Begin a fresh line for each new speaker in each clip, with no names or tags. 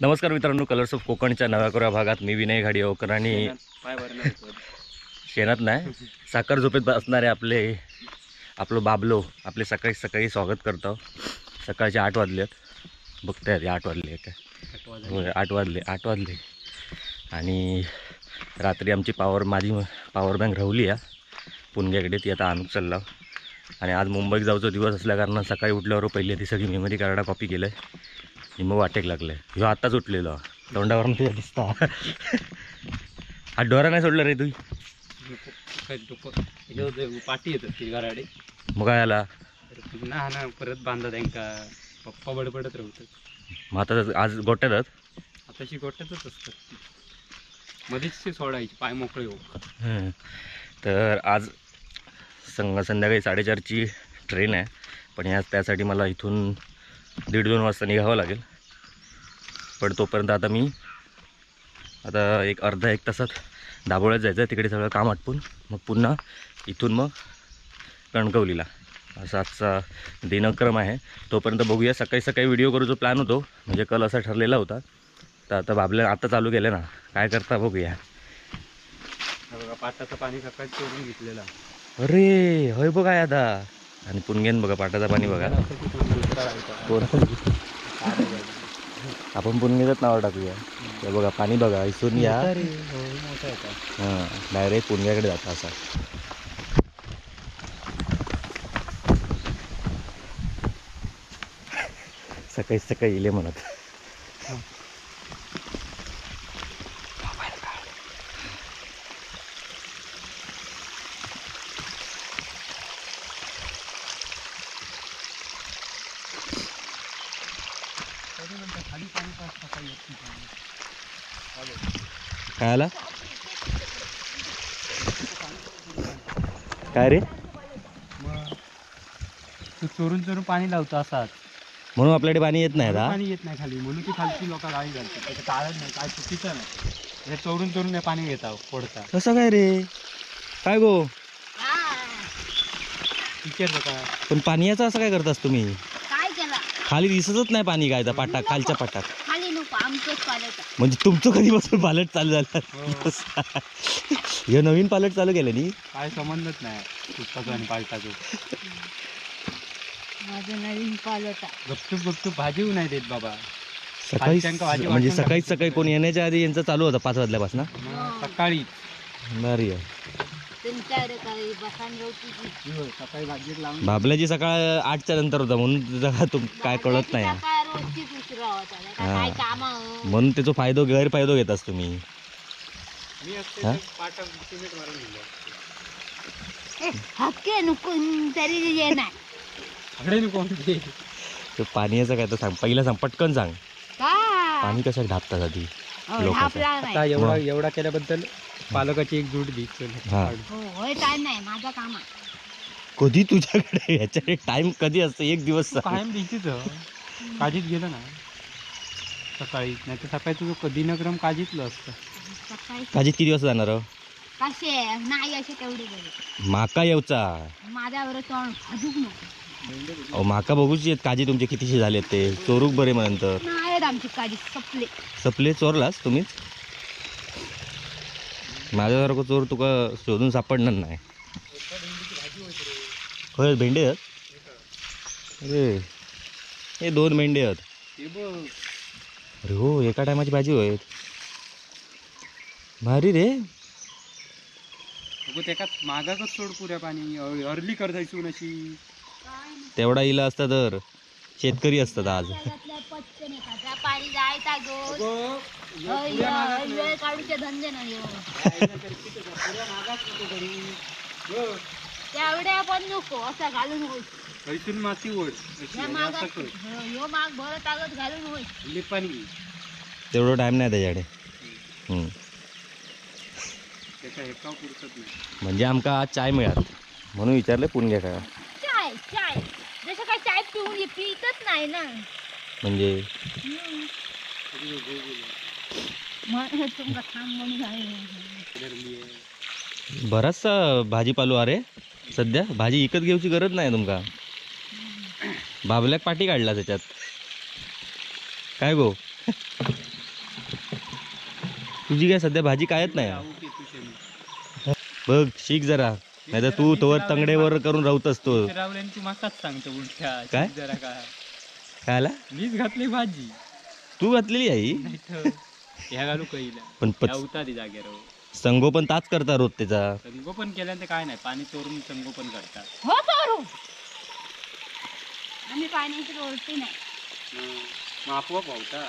नमस्कार मित्रांनो, colours of कोकणच्या नव्या कोऱ्या भागात मी विनय घाडीगावकर आणि शेणात नाही साखर झोपेत असणारे आपले आपलं बाबलो आपले सकाळी सकाळी स्वागत करतो. सकाळचे 8 वाजले आहेत, बघताय 8 वाजले काय? होय 8 वाजले, 8 वाजले. आणि रात्री आमची माझी पॉवर बँक राहुली आहे पुणग्याकडे, ती आता आणून चालला. आणि आज मुंबईत जायचा दिवस असल्याकारणानं सकाळी उठल्यावर पहिली ती सगळी मेमरी कार्डा कॉपी केलं आहे आणि मग वाटेक लागलं. ह्यो आत्ताच उठलेलो, तोंडावरून तुझ्या दिसता. हा डोरा नाही सोडला रे तू?
पाटी येतात घराडे.
मग काय आला
ना ना परत बांधा त्यांका, पप्पा बडबडत राहतात.
मग आता आज गोट्यात,
आताशी गोट्यातच असतात, मध्येच सोडायची पाय मोकळे हो.
तर आज संध्याकाळी 4:30ची ट्रेन आहे, पण ह्या त्यासाठी मला इथून 1:30-2 वाजता निघावं लागेल. पण तोपर्यंत आता मी आता एक अर्धा एक तासात दाभोळ्यात जायचं आहे, तिकडे सगळं काम आटपून मग पुन्हा इथून मग कणकवलीला, असा आजचा दिनक्रम आहे. तोपर्यंत बघूया. सकाळी सकाळी व्हिडिओ करूचा प्लॅन होतो, म्हणजे कल असा ठरलेला होता. तर आता बाबल्या आता चालू केलं ना, काय करता बघूया.
बघा पाटाचं पाणी सकाळी चोरून घेतलेला.
अरे होय बघा आता. आणि पुणग्यान बघा पाटाचं पाणी बघा, आपण पुणग्याच्याच नाव टाकूया. ते बघा पाणी बघा इथून या, हां डायरेक्ट पुणग्याकडे जाता असा. सकाळी सकाळी इले म्हणत. काय आला काय रे?
तू चोरून चोरून पाणी लावतो असाच,
म्हणून आपल्याकडे पाणी येत नाही.
पाणी येत नाही खाली, म्हणून ती खालची लोक गाळी घालतात. त्याचं कारण नाही, काय चुकीचं नाही. चोरून चोरून पाणी घेता फोडता.
कसं काय रे? काय गो
विचार का?
पण पाण्याचं असं काय करतास तुम्ही? खाली दिसतच नाही पाणी काय त्या पाटात, खालच्या पाटात. म्हणजे तुमचं कधीपासून पालट चालू झालं? हे नवीन पालट चालू केलं नी?
काय संबंधच नाही पुस्तकाचं आणि पालटाचं.
माझं नवीन पालट
गपचूप गपचूप भाजी नाही देत बाबा.
सकाळी म्हणजे सकाळी सकाळी कोण येण्याच्या आधी यांचं चालू होतं 5 वाजल्यापासून
सकाळी.
बरी बाबल्याची सकाळ 8च्या नंतर होता, म्हणून काय कळत नाही. म्हणून त्याचा फायदो गैरफायदो घेतास तुम्ही. पाण्याचं काय तर सांग पहिला, सांग पटकन सांग. पाणी कसं ढापतात आधी?
आता एवढा एवढा केल्याबद्दल पालकाची एक जूट दी.
माझा काम आहे.
कधी तुझ्याकडे ह्याच्याकडे टाइम कधी असतो? एक दिवस
कायम द्यायचीच. काजीत गेलं ना सकाळी, नाही तर सकाळी तुझं दिनक्रम काजीतलं असतं.
काजीत किती वाजता जाणार?
कसे नाही असे तेवढे
माका येऊचा
माझ्यावर तोंड अजून नको.
अहो माका बघूच येत काजी तुमचे कितीशे झाले ते चोरूक बरे मग नंतर.
नाही आमची काजी सपले.
सपले? चोरलास तुम्हीच? माझ्यासारखं चोर तुका शोधून सापडणार नाही. होय भेंडे आहेत. अरे हे 2 मेंढे आहेत. अरे हो एका टायमाची भाजी होय. भारी रे.
मागाकच सोड पुऱ्या पाणी अर्ली कर जायची अशी.
तेवढा इला असता तर शेतकरी असतात आज. तेवढं टाइम नाही त्याच्याकडे. म्हणजे आमका आज चाय मिळात म्हणून विचारले पुणग्या काय.
चाय चाय जसं काय चाय पिऊन पितच नाही ना
म्हणजे
तुमका थांब म्हणून.
बराचसा भाजीपालो अरे सध्या भाजी विकत घेऊची गरज नाही तुमका. बाबल्याक पाठी काढला त्याच्यात काय गो. तुझी काय सध्या भाजी कायच नाही बघ, शिक जरा, नाही तर तू तोवर तंगडेवर करून राहत असतो. काय काय आला?
मीच घातली भाजी.
तू घातलेली आई पण संगोपन ताच करता रोज त्याचा.
संगोपन केल्यानंतर काय नाही, पाणी चोरून संगोपन करतात.
हो चोरून आम्ही पाणी चोरते नाही.
मग आपोआप वाहता.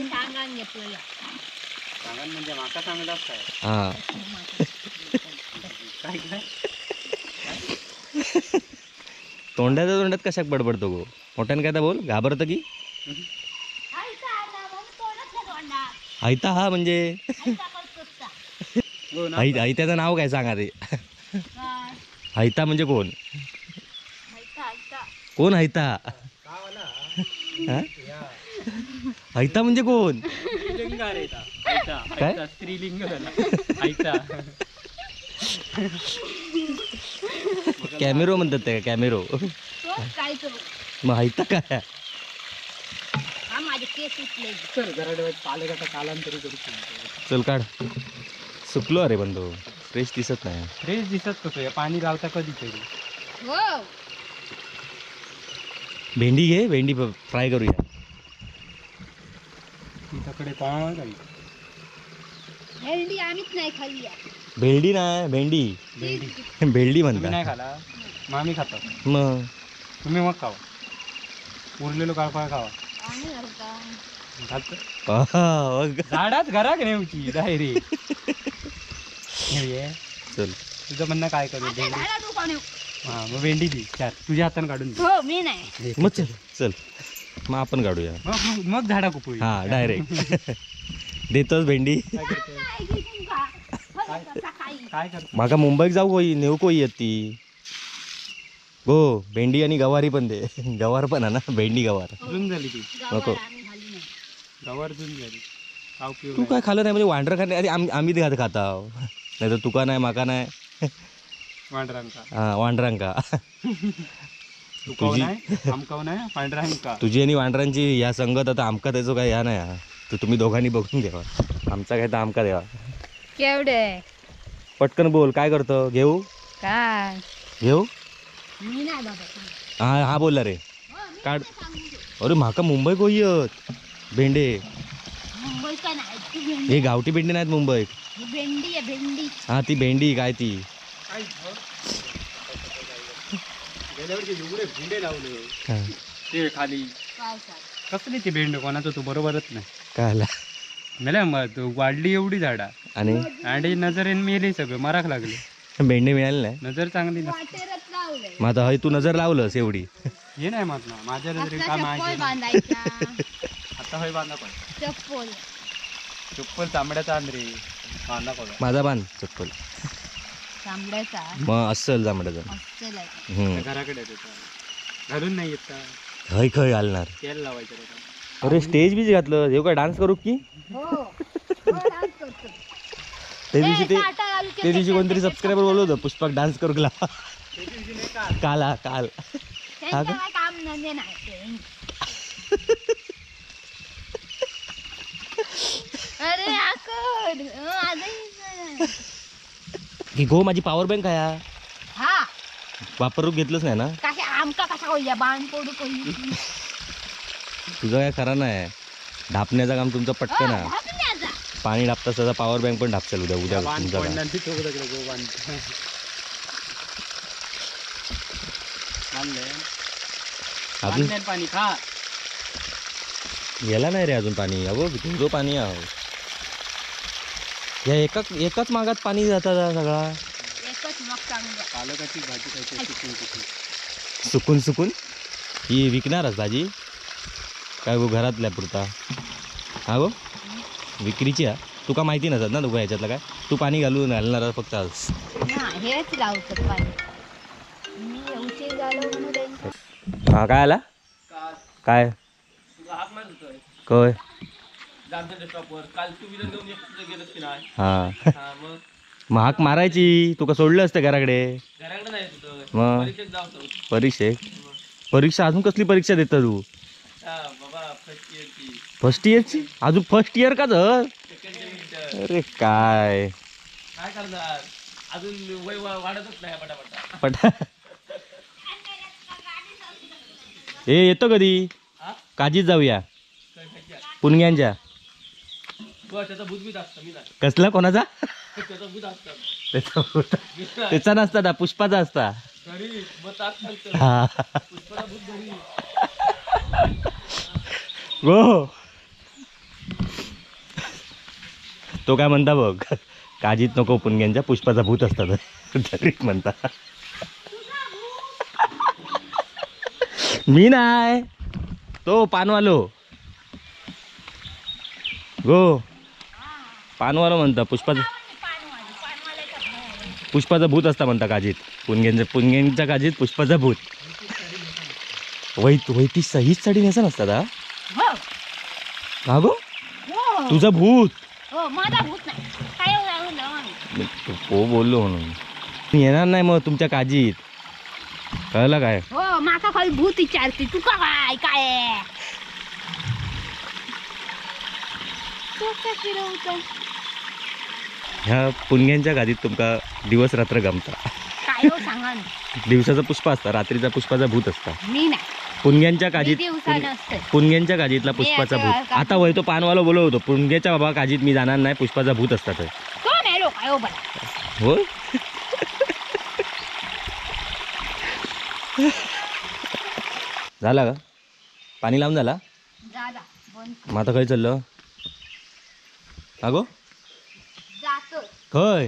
सांगान घेतलं
सांगान म्हणजे माका चांगलाच काय.
हा
काय काय
तोंडाच्या तोंडात कशाक बडबडतो गो, मोठ्यानं काय बोल, घाबरतं की आयता. हा म्हणजे आयत्याचं नाव काय सांगा रे. आयता म्हणजे कोण? कोण आयता? आयता म्हणजे कोण? काय
स्त्रीलिंग आयता.
कॅमेरो म्हणतात ते, कॅमेरो. मग आयता काय? चल काढ. सुकलो अरे बंधू, फ्रेश दिसत नाही.
फ्रेश दिसत कसं, पाणी लावता कधीतरी.
भेंडी घे, भेंडी फ्राय करूया.
तिकडे काय
भेंडी आम्हीच नाही खाल्ली.
भेंडी नाही, भेंडी भेंडी म्हणता.
नाही खाला मग आम्ही खातो.
मग
तुम्ही मग खावा, उरलेलो काळ खावा. झाडात घराक नेऊची डायरेक्ट.
चल
तुझं म्हणणं काय करू? हा मग भेंडी दी चार तुझ्या हाताने काढून दे.
हो मी नाही.
मग चल चल मग आपण काढूया.
मग झाडा कुपूया.
हा डायरेक्ट देतोच भेंडी.
काय करतो?
माका मुंबईत जाऊ कोई नेऊ कोई येत ती गो. भेंडी आणि गवारी पण दे. गवार पण आहे ना, भेंडी गवार
जून झाली ती.
नको
गवार जून झाली.
तू काय खाल्लं नाही म्हणजे वांढर खाणे. अरे आम्ही ते खाता, नाही तर तुका नाही माका नाही.
वांढरांका.
हा वांढरांका. तुझी आणि वांढरांची ह्या संगत आता आमका त्याचो काय ह्या नाही. तर तुम्ही दोघांनी बघून घ्यावा, आमचा काय तर आमका द्यावा.
केवढे
पटकन बोल काय करतो? घेऊ
काय?
घेऊ
मी नाही बाबा.
हा हा बोलला रे काढ. अरे माका मुंबई कोयत भेंडे.
मुंबई का नाही ती भेंडी.
हे गावठी भेंडी नाहीत मुंबईत.
भेंडी आहे भेंडी.
हा ती भेंडी काय ती.
भेंडे लावले ते खाली कसली ती भेंड कोणाचं तू बरोबरच नाही.
काय आला
मेल्या मग वाढली एवढी झाडा
आणि
आणि नजरेन मेली सगळं मराक लागले.
भेंडे मिळाले नाही.
नजर चांगली नसते.
मग आता हय तू नजर लावलंस एवढी.
हे नाही मात ना माझ्या नजरेन का माझी आता हय बांधा पण
चप्पल.
चप्पल चामड्याचा आण रे बांधा पण.
माझा बांध चप्पल
चामड्याचा.
मग असेल चामड्याचा
घराकडे घालून नाही येत का?
खय खय घालणार.
तेल लावायचं.
अरे स्टेज बीज घातलं, हे काय डान्स करू की? त्या दिवशी ते त्या दिवशी कोणतरी सबस्क्रायबर बोलवलं होतं पुष्पाक डान्स करू ला. काल हा काल. हा का? गो माझी पॉवर बँक आहे वापरू घेतलंच नाही ना. तुझं काय खरं नाही, ढापण्याचं काम तुमचं पटकन आहे. पाणी ढापता त्याचा पॉवर बँक पण ढापसेल उद्या उद्या तुमचा. अजून
पाणी खा
गेला नाही रे अजून पाणी. अगो जो पाणी आहो या एका एकाच मागात पाणी जाता सगळा.
पालकाची भाजी खायची सुकून सुकून
सुकून सुकून. ही विकणारच भाजी काय गो घरातल्या पुरता? हा गो विक्रीची हा. तुका माहिती नसत ना तुका ह्याच्यातलं काय? तू पाणी घालून घालणार फक्त आज.
हेच लावतात पाणी. मी उशीर झालो म्हणून.
हा काय आला काय? कय हा मग हाक मारायची, तुका सोडलं असतं घराकडे. मग परीक्षेक परीक्षा अजून कसली परीक्षा देता तू? फर्स्ट इयरची? अजून फर्स्ट इयर का जर? अरे काय
काय करणार, अजून वय वाढतच नाही पटापटा
पटा. ए येतो कधी काजीत जाऊया पुणग्यांच्या. कसला कोणाचा? त्याचा नसता ना, पुष्पाचा असता. गो तो काय म्हणता बघ, काजीत नको पुणग्यांच्या, पुष्पाचा भूत असतात तरीच म्हणता. मी नाही तो पानवालो गो, पानवालो म्हणता पुष्पाचा, पुष्पाचा भूत असता म्हणता काजीत, पुणग्यांच्या पुणग्यांच्या काजीत पुष्पाचा भूत. वै वै ती हीच साडी नेसा नसतात हा गो तुझा भूत. हो बोललो म्हणून येणार नाही मग तुमच्या काजीत, कळलं काय?
हो माका खाली भूत विचारते तुका काय काय
ह्या पुणग्यांच्या गादीत तुमका दिवस रात्र गमता.
काय हो सांगा.
दिवसाचा पुष्प असता, रात्रीचा पुष्पाचा भूत असता.
मी नाही
पुणग्यांच्या काजीत, पुणग्यांच्या काजीतला पुष्पाचा भूत. आता वय तो पानवाला बोलवतो पुणग्याच्या बाबा काजीत मी जाणार नाही, पुष्पाचा भूत असतात. हो झाला का पाणी लावून झाला? मग आता काय चाललं अगो? खय